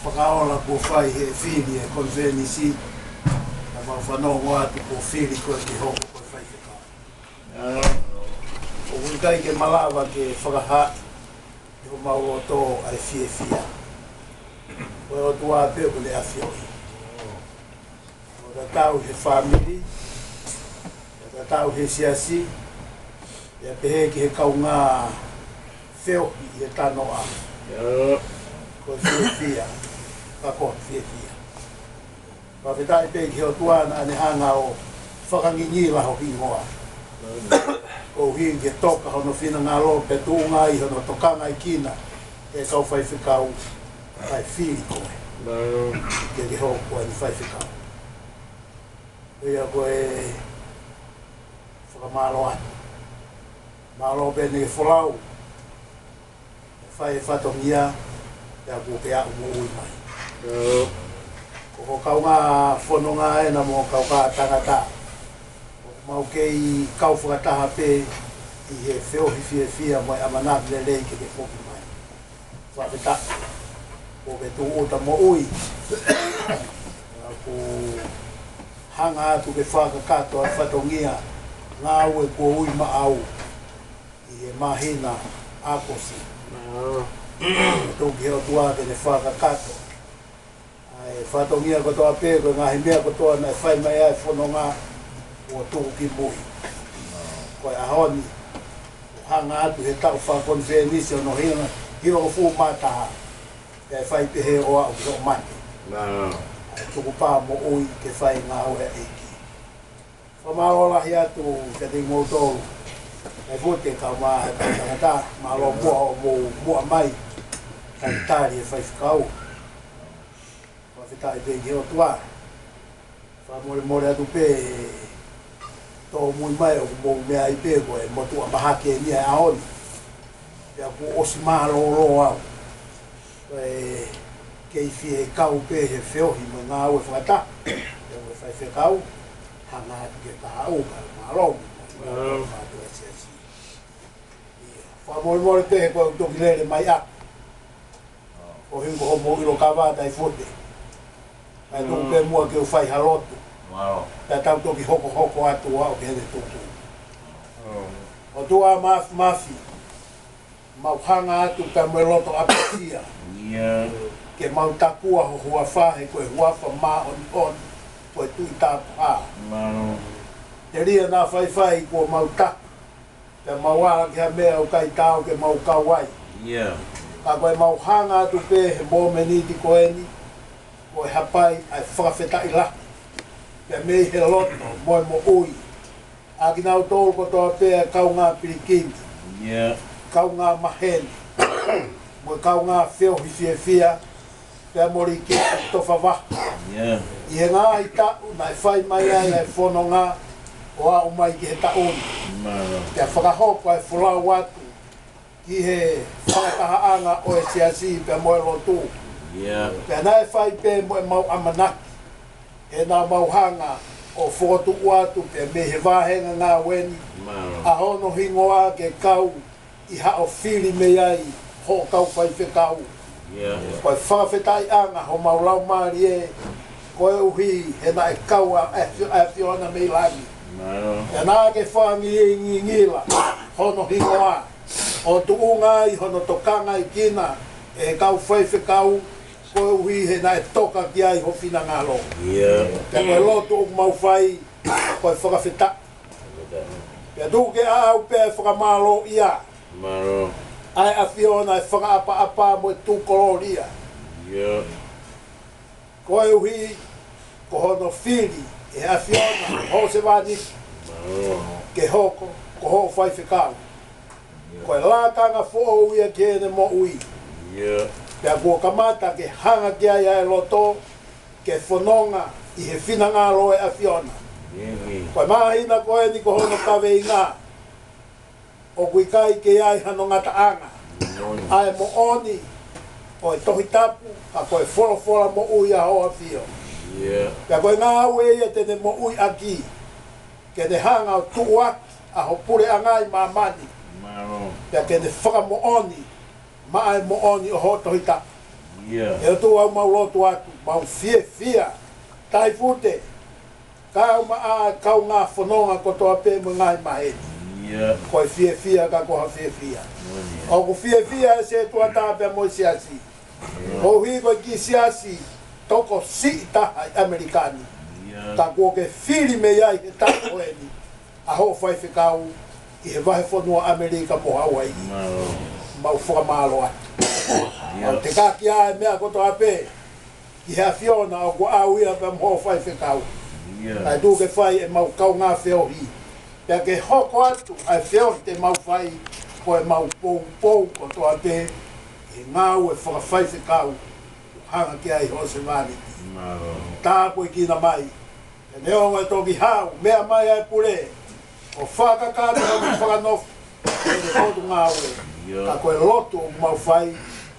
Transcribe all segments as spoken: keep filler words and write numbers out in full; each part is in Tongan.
Fakaola kuo fai he fili e konifelenisi, ka mau fanongo atu kuo fili koe ke hoko ko e faifekau. ʻOku ʻikai ke malava ke fakahā ʻi homau loto ʻa e fiefia. Ko e ʻOtua pē ʻoku ne ʻafioʻi. ʻO tatau he fāmili, ʻo tatau he siasi, ʻo pehē ki he kaungā feohi ʻi he tanoa. Ko e fiefia, ka ko e fiefia. Fakafetaʻi pē ki he ʻOtua naʻa ne hanga ʻo fakangingila ho hingoa. Koeʻuhi ke toka hono finangalo pea tuʻunga ʻi hono tokangaekina ʻe he kau faifekau, ʻa e fili koe ke ke hoko ko e faifekau. Ko ia ko e fakamālō atu. Mālō pē ne folau, ʻe fai e fatongia, pea kuo ke aʻu moʻui mai. Ko ho kaungā fononga ena mo ho kaungā tangata, ʻoku mau kei kau fakataha pē ʻi he feohi fiefia mo e ʻamanaki lelei ke ke foki mai. Fakafetaʻi. Kuo ke tūʻuta moʻui. ʻOku hanga atu ke fakakakato ʻa e fatongia ngāue kuo ui maʻau ʻi he māhina ʻAokosi. Tuku ki he ʻOtua ke ne fakakakato ʻa e fatongia kotoa pē, ko e ngaahi meʻa kotoa naʻe fai mai ai e fononga, kuo tuku ki mui. Ko e ʻaho ni, ʻoku hanga atu he taʻu fakakonifelenisi ʻo hono hivangofulu mā taha, pea fai pehē ʻo aʻu ki hoʻo mate. ʻA e tukupā moʻui ke fai ngāue ʻa e ʻEiki. Fakamālō lahi atu kiate kimoutolu ʻa e Fute kae ʻumaʻā e kau tangata, mālō muʻa hoʻomou muʻa mai, talitali e faifekau. Fakafetaʻi pē ki he ʻOtua. Fakamolemole atu pē, tōmui mai ʻoku mou meaʻi pē ko e motuʻa mahaki eni ʻa e ʻaho ni. Pea kuo ʻosi mālōlō au. Ko e kei fie kau pē he feohi mo e ngāue fakataha. Pea ko e faifekau, hanga atu ke kahaʻu, ka mālō. Mālō. Mālō atu e siasi. Fakamolemole pē he ko e toki lele mai ʻaku. ʻO hiko hoʻomou ʻilo kava tai Fute. Kae tuku pē muʻa ke u fai ha lotu. Pea tau toki hokohoko atu ʻo aʻu ki heʻene tuku. ʻOtua Māfimafi, mau hanga atu pea mo e loto ʻapasia ke mau takua ho huafa he ko e huafa māʻoniʻoni, ko e Tuʻi Tapu. Telia naʻa faifai kuo mau taku, pea mau ala ki ha meʻa ʻoku ʻikai taau ke mau kau ai. Ka ko e mau hanga atu pē he momeniti ko eni, ko e hapai ʻa e fakafetaʻi lahi. Pea mei he loto mo e moʻui ʻa kinautolu kotoa pē ʻa e kaungā pilikimi, kaungā maheni, mo e kaungā feohi fiefia, pea mo Likiti Tofavaha. ʻI he ngaahi taʻu naʻe fai mai ai ʻa e fononga ʻo aʻu mai ki he taʻu ni. Pea fakahoko ʻa e folau atu ki he fakatahaʻanga ʻo e siasi pea mo e lotu. Pea naʻe fai pē mo e mau ʻamanaki, he naʻa mau hanga ʻo fokotuʻu atu pē mei he vāhenga ngāue ni ʻa hono hingoa ke kau ʻi haʻo fili mei ai hoʻo kau faifekau. Ko e fakafetaʻiʻanga homau laumālie, koeʻuhi he naʻe kau ʻa e ʻAfio-, ʻAfiona mei langi. Pea naʻa ke fakangingila hono hingoa, ʻo tuʻunga ai hono tokangaekina ʻe he kau faifekau, koeʻuhi he naʻe toka ki ai ho finangalo. Pea ko e lotu ʻoku mau fai, ko e fakafetaʻi. Pea tuku ke ʻaʻau pē ʻa e fakamālōʻia ʻa e ʻAfiona ʻa e fakaʻapaʻapa mo e tuʻu kolōlia. Koeʻuhi ko hono fili ʻe he ʻAfiona ho sevāniti ke hoko ko hoʻo faifekau. Ko e lakanga foʻou ia ki heʻene moʻui. Pea kuo kamata ke hanga ki ai ʻa e loto ke fononga ʻi he finangalo ʻo e ʻAfiona. Ko e māhina ko eni ko hono kaveinga, ʻoku ʻikai ke ʻi ai hano ngataʻanga ʻa e moʻoni ʻo e Tohi Tapu, ka ko e folofola moʻui ʻa hoʻo ʻAfio. Pea ko e ngāue ia te ne moʻui ʻaki, ke ne hanga ʻo tuʻuaki ʻa ho puleʻanga ʻi māmani. Pea ke ne fakamoʻoni maʻa e moʻoni ʻo hoʻo Tohi Tapu. ʻE ʻOtua, ʻoku mau lotu atu, mau fiefia, Taifute, kae ʻumaʻā kaungā fononga kotoa pē mo e ngaahi maheni. Ko e fiefia ka ko ha fiefia. ʻOku fiefia e setuata pea mo e siasi. Koeʻuhi ko e kiʻi siasi tokosiʻi taha ʻi ʻAmelika ni. Ka kuo ke fili mei ai he taʻu ko eni ʻa hoʻo faifekau ʻi he vahefonua ʻAmelika mo Hauaiʻi. Mau fakamālō atu. ʻOku te kakia e meʻa kotoa pē ki he ʻAfiona ʻoku ʻaʻau ia pea mo hoʻo faifekau. Kae tuku ke fai ʻemau kaungā feohi. Pea ke hoko atu ʻa e feohi te mau fai ko ʻemau poupou kotoa pē he ngāue fakafaifekau ʻoku hanga ki ai hoʻo sevāniti. Tāpuekina mai he neongo e toki hau, meʻa mai ʻa e pule ʻo fakakakato hono fakanofo ʻene potungāue. Ka ko e lotu ʻoku mau fai,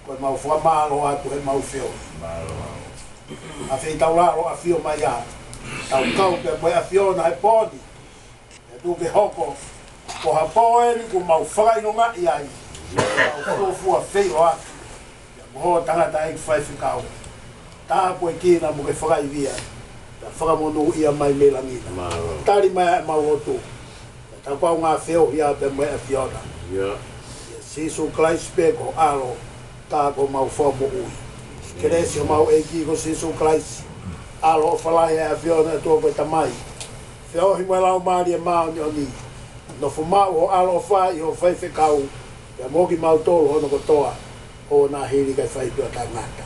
ko ʻemau fakamālō atu heʻemau feohi. ʻAfio taulalo, ʻafio mai ā, tau kau pea mo e ʻAfiona he pō ni. Kae tuku ke hoko ko ha pō eni kuo mau fakaʻilongaʻi ai ʻemau fuofua feohi atu pea mo hoʻo tangataʻeiki faifekau. Tāpuekina mo ke fakaivia, pea fakamonūʻia mai mei langi na. Tali mai ʻemau lotu, pea tau kaungā feohi ā pea mo e ʻAfiona. ʻIa Sīsū Kalaisi pē ko ho ʻAlo, ka ko homau Fakamoʻui. Kelesi ʻa homau ʻEiki ko Sīsū Kalaisi, ʻaloʻofa lahi ʻa e ʻAfiona ʻOtua ko e Tamai, feohi mo e Laumālie Māʻoniʻoni, nofo maʻu ho ʻaloʻofa ʻi hoʻo faifekau pea mo kimautolu hono kotoa, ʻo na hili kae fai pē ʻo taʻengata.